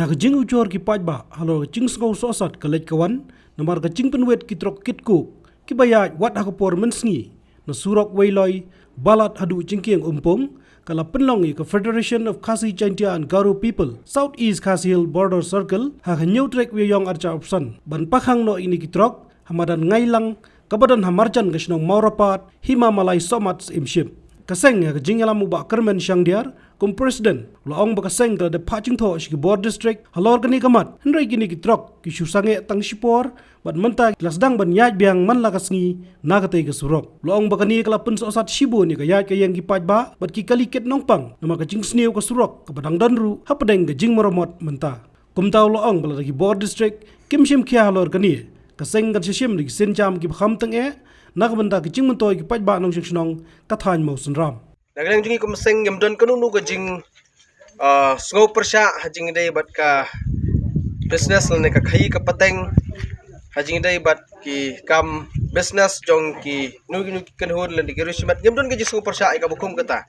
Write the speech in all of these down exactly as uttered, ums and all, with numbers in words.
Na ka jingujor ki paidbah halor ka jingsngew sohsat ka leit ka wan namar ka jingpynwit ki trok kit coke kiba ïaid wat ha ka por mynsngi na surok Weiloi, Balat haduh Jingkieng Umpung, ka la pynlong ïa ka Federation of Khasi Jaintia and Garo People South East Khasi Hills Border Circle ha ka hynñiew tarik u Ïaïong arhajar arphew san ban pakhang noh ïa kine ki trok ha madan Ngailang kaba don ha marjan ka shnong Mawrapat, Hima Malai Sohmat Syiemship. Ka seng ha ka jingïalam u Bah Kyrmen Shangdiar kum president u la ong ba ka seng ka la dep phah jingthoh sha ki bor district halor kane ka mat, hynrei kine ki trok ki shu sangeh tang shipor bad mynta ki la sdang ban ïaid biang man la ka sngi na katei ka surok. U la ong ba kane ka la pynsohsat shibun ïa ka ïaid ka ïeng ki paidbah bad ki kali kit nongpang namar ka jingsniew ka surok kaba dang don ruh hapdeng ka jingmaramot mynta. Kumta u la ong ba lada ki bor district kim shim khia halor kane, ka seng kan sa shim da ki sienjam kiba kham tyngeh na ka bynta ka jingmyntoi ki paidbah nongshong shnong ka thaiñ Mawsynram. Na ka liang jong ngi kum seng ngim don kano kano ka jing, ah, sngew pyrshah ha jingdei bad ka business lane ka khaïi ka pateng, ha jingdei bad ki kam business jong kino kino ki kynhun lane ki riewshimet, ngim don ka jingsngew pyrshah ïa kaba kum kata.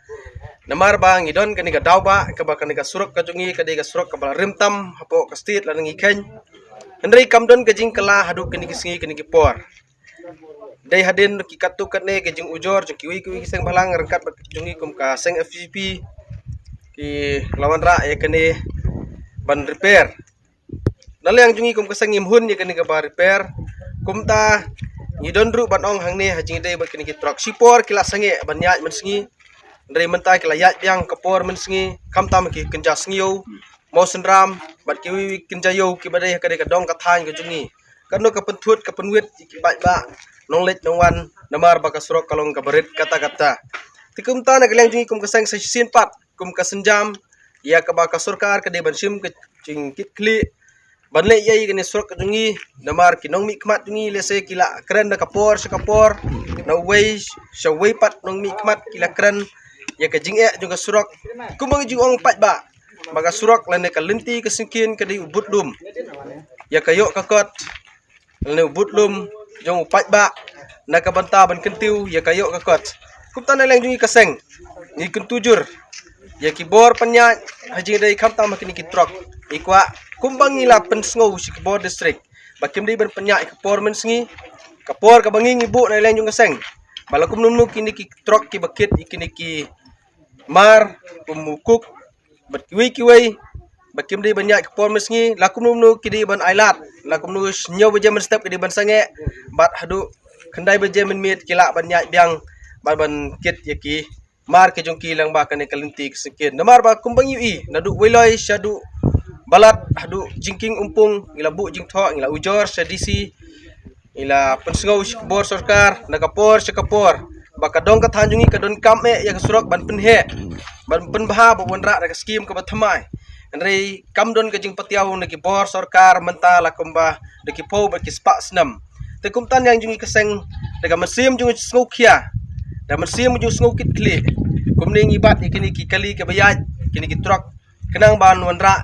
Namar ba ngi don kane ka daw ba kaba kane ka surok ka jong ngi ka dei ka surok kaba la rim tam hapoh ka state lane ngi kheiñ. Hynrei kam don ka jingkylla haduh kine ki sngi kine ki por. Dei hadien ki katto katne ki jingujor jong kiwei kiwei ki seng bhalang ryngkat bad jong ngi kum ka seng F G P ki la wanrah ïa kane ban repair. Na liang jong ngi kum ka seng ngim hun ïa kane kaba repair. Kumta ngi don ruh ban ong hangne ha jingdei bad kine ki trok shipor ki la sangeh ban ïaid mynsngi. Hynrei mynta ki la ïaid biang ka por mynsngi khamtam ki kynja sngiew, Mawsynram bad kiwei kiwei kynja ïew kiba dei ha kane ka dong ka thaiñ ka jong ngi. Kano ka pynthut ka pynwit ïa ki paidbah nongleit nongwan namar ba ka surok ka long kaba rit katta katta. Te kumta na ka liang jong ngi kum ka seng sa shisien pat kum ka sienjam ïa kaba ka sorkar ka dei ban shim ka jingkitkhlieh ban leh ïa kane surok ka jong ngi namar ki nongmihkhmat jong ngi lehse ki la kren na ka por sha ka por, na uwei sha uwei pat nongmihkhmat ki la kren ïa ka jingeh jong ka surok. Kumba ngi ju ong paidbah ba ka surok lane ka lynti ka syngkien ka dei u budlum ïa ka ïoh ka kot lane u budlum jong u paidbah na ka bynta ban kyntiew ïa ka ïoh ka kot. Kumta na liang jong ngi ka seng ngi kyntu jur ïa ki bor pynïaid ha jingdei khamtam ha kine ki trok. Ngi kwah kumba ngi la pynsngew sha ki bor district ba kim dei ban pynïaid ka por mynsngi, ka por kaba ngi ngi buh na liang jong ka seng ba la kumno kumno kine ki trok kiba kit ïa kine ki mar kum u coke bad kiwei kiwei ba kim dei ban ïaid ka por mynsngi, la kumno kumno ki dei ban ailad, la kumno hynñiew baje mynstep ki dei ban sangeh bad haduh khyndai baje mynmiet ki lah ban ïaid biang bad ban kit ïa ki mar ki jong ki lyngba kane ka lynti ka syngkien. Namar ba kumba ngi ïohi naduh Weiloi shaduh Balat haduh Jingkieng Umpung ngi la buh jingthoh, ngi la ujor sha D C, ngi la pynsngew sha ka bor sorkar na ka por sha ka por ba ka dong ka thaiñ jong ngi ka donkam eh ïa ka surok ban pynheh ban pynbha ba wanrah da ka skim kaba thymmai. Hynrei kam don ka jingpatiaw na ki bor sorkar mynta la kumba da ki phew bad ki spah snem. Te kumta na liang jong ngi ka seng da ka mynsiem jong ngi sngew khia, da mynsiem jong ngi sngew kitkhlieh, kumne ngi bat ïa kine ki kali kiba ïaid kine ki trok khnang ban wanrah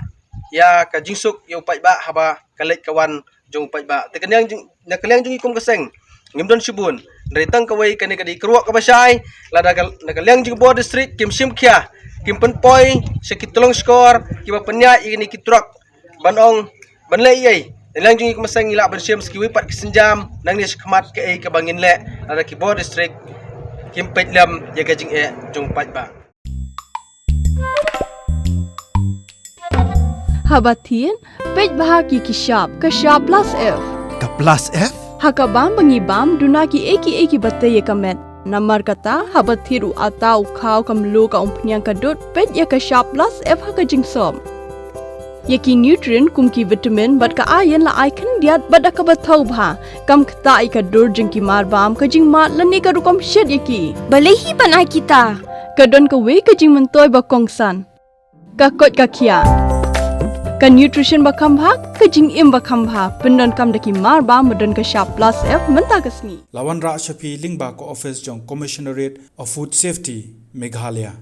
ïa ka jingsuk ïa u paidbah haba ka leit ka wan jong u paidbah. Te ka liang jong, na ka liang jong ngi kum ka seng ngim don shibun, hynrei tang kawei kane ka dei ka ruh kaba shai lada ka, na ka liang jong ki bor district kim shim khia, kim pynpoi sha ki tyllong shkor kiba pynïaid ïa kine ki trok ban ong ban leh ei ei. Na liang jong ngi kum ka seng ngi lah ban shim sa kiwei pat ki sienjam nangne shakhmat kaei kaba ngin leh lada ki bor district kim peit lem ïa ka jingeh jong u paidbah. Haba thied, peit bha ki ki shap, ka shap plus F. Ka plus F? Ha ka bam ba ngi bam, duna kiei kiei kiba tei ïa ka met. Namar kata, haba thied u atta u khaw ka mluh ka umphniang ka dud, peit ïa ka shap plus F ha ka jingsop. Ïa ki nutrient kum ki vitamin bad ka iron la ai khyndiat bad da kaba thaw bha. Kam ktah ïa ka dur jong ki mar bam, ka jingmad lane ka rukom shet ïa ki. Balei hi ban ai kita? Ka don kawei ka jingmyntoi ba kongsan. Ka koit ka khiah. Ka nutrition ba kham bha, ka jingim ba kham bha. Pyndonkam da ki mar bam ba don ka shap plus F mynta ka sngi. La wanrah sha phi lyngba ka office jong Commissionerate of Food Safety, Meghalaya.